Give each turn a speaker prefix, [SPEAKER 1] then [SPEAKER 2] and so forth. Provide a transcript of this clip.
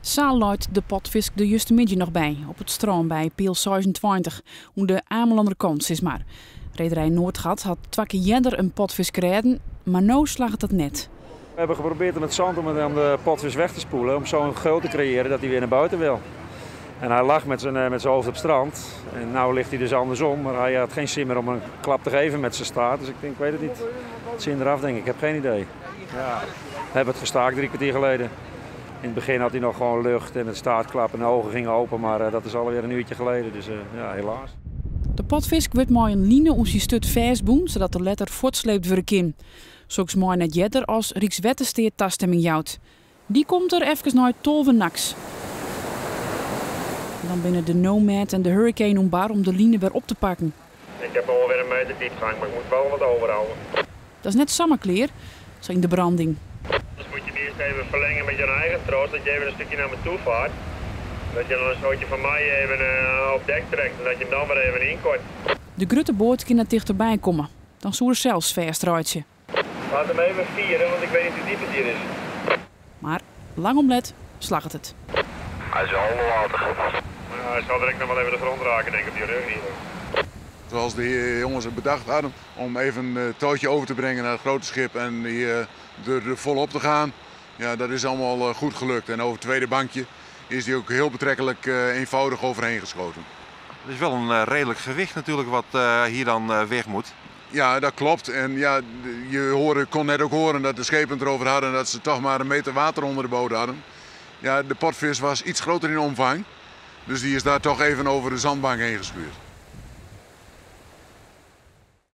[SPEAKER 1] Sa leit de potfisk der justermiddei noch by, op it strân by peal 26, oan de Amelanner kant sis mar. Rederij Noordgat hat twa kear earder in potfisk rêden, mar no slagget dat net.
[SPEAKER 2] We hebben geprobeerd om het zand om de potvis weg te spoelen, om zo'n geul te creëren dat hij weer naar buiten wil. En hij lag met zijn hoofd op het strand. En nu ligt hij dus andersom, maar hij had geen zin meer om een klap te geven met zijn staart. Dus ik denk, ik weet het niet. Het zin eraf, denk ik. Ik heb geen idee. Ja. We hebben het gestaakt 3 kwartier geleden. In het begin had hij nog gewoon lucht en het staartklap en de ogen gingen open, maar dat is alweer een uurtje geleden. Dus ja, helaas.
[SPEAKER 1] De potfisk wurdt mei in line om syn sturt fêstbûn, sadat er letter fuortsleept wurde kin. Soks mei net earder as Rykswettersteat tastimming jout. Dy komt der efkes nei 12 nachts. Dan binne de Nomad en de Hurricane oan bar om de line wer op te pakken.
[SPEAKER 2] Ik heb alweer een meter diepgang, maar ik moet wel wat overhouden.
[SPEAKER 1] Dat is net samar klear, sa yn de branding.
[SPEAKER 2] Dus moet je hem eerst even verlengen met je eigen tros, dat je even een stukje naar me toe vaart. Dat je dan een soortje van mij even op dek trekt en dat je hem dan weer even inkort.
[SPEAKER 1] De grutte boat kin net tichterby komme. Dan soe er sels fêstreitsje.
[SPEAKER 2] Laat hem even vieren, want ik weet niet hoe diep het hier is.
[SPEAKER 1] Mar lang om let slagget it.
[SPEAKER 2] Hij is al onder water. Ja, hij zal direct nog wel even de grond raken, denk ik, op die rug hier.
[SPEAKER 3] Zoals de jongens het bedacht hadden om even het touwtje over te brengen naar het grote schip en die er volop te gaan. Ja, dat is allemaal goed gelukt. En over het tweede bankje is die ook heel betrekkelijk eenvoudig overheen geschoten.
[SPEAKER 4] Het is wel een redelijk gewicht natuurlijk wat hier dan weg moet.
[SPEAKER 3] Ja, dat klopt. En ja, je kon net ook horen dat de schepen het erover hadden dat ze toch maar een meter water onder de boot hadden. Ja, de potvis was iets groter in omvang. Dus die is daar toch even over de zandbank heen gespuurd.